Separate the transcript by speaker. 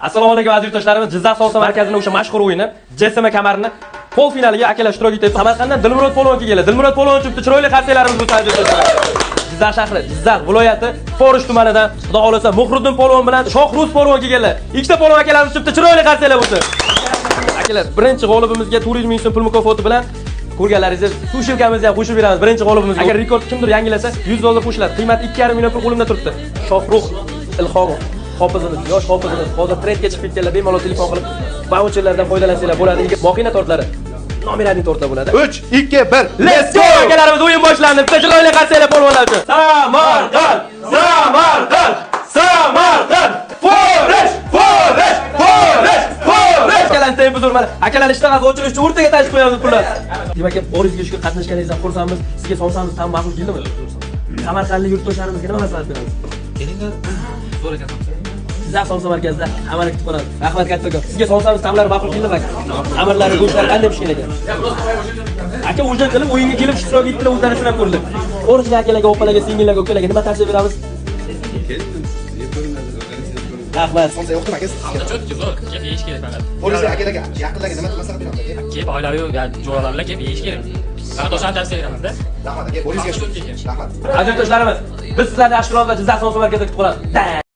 Speaker 1: Assalomu alaykum, aziz yurtdoshlarimiz. Jizzax somsa markazini o'sha mashhur o'yini JSM kamarini полfinaliga akalar ishtirok etyapti. Samarqanddan Dilmurod polvon kelganlar. Dilmurod polvon uchun chiroyli qarsaklarimiz bo'lsin, aziz yurtdoshlar. Jizzax shahri, Jizzax viloyati Forish tumanidan, Xudo xolasa, Muhriddin polvon bilan Shohruz polvon kelganlar. Ikkita polvon akalarimiz chiqibdi, chiroyli qarsaklar bo'lsin. Akalar, birinchi g'olibimizga 400 ming so'm pul mukofoti bilan ko'rganlaringizni сушилка mizni ham qo'shib beramiz birinchi g'olibimizga. Agar rekord kimdir yangilasa, 100 dollar qo'shiladi. Qiymati 2,5 million pul qo'limda turibdi. Shohrux Ilhomov hofizimiz, yosh hofizimiz, hozir trendga chiqib ketganlar, bemalol telefon qilib vaucherlardan foydalansanglar bo'ladi. Mohina tortlari номер 1 tortlar bo'ladi.
Speaker 2: 3, 2, 1.
Speaker 1: Let's go, akalarimiz, o'yin boshlandi. Bitta chiroyli qarsaklar polvonlar uchun. Samarqand! Samarqand! Samarqand! Forish! Forish! Forish! Forish! Akalar, tempi zo'r mana. Akalar, ishtahasi ochilishi o'rtaga tashib qo'yamiz pullar. Demak, boringizga shukur, qatnashganingizdan xursandmiz. Sizga somsamiz tam ma'qul keldimi? Samarqandlik yurtdoshlarimizga nima maslahat beramiz?
Speaker 3: Kelinglar, zo'r ekan somsa.
Speaker 1: Jizzax somsa markazida hammani kutib qolamiz. Rahmat kattakon. Sizga somsamiz ta'mlari ma'qul keldimi, aka? Xamirlari, go'shtlari qanday pishgan ekan? Aka, o'sha qilib o'yinga kelib ishtirok etdilar, o'zlari sinab ko'rdilar. Xorijlik akalarga, opalarga, singillarga, ukalarga nima tavsiya beramiz? Rahmat.
Speaker 2: Somsa yoqdimi, aka, sizga?
Speaker 3: Чётко, zo'r. Kelib yeyish kerak faqat.
Speaker 2: Xorijlik akalarga, yaqinlarga nima maslahat beramiz, aka?
Speaker 3: Kelib oilaviy, yani jo'ralar bilan kelib yeyish kerak. Faqat o'shani tavsiya beramizda.
Speaker 2: Rahmat, aka, boringizga shukur. Rahmat.
Speaker 1: Aziz yurtdoshlarimiz, biz sizlarni yaxshi ko'ramiz va Jizzax somsa markazida kutib qolamiz.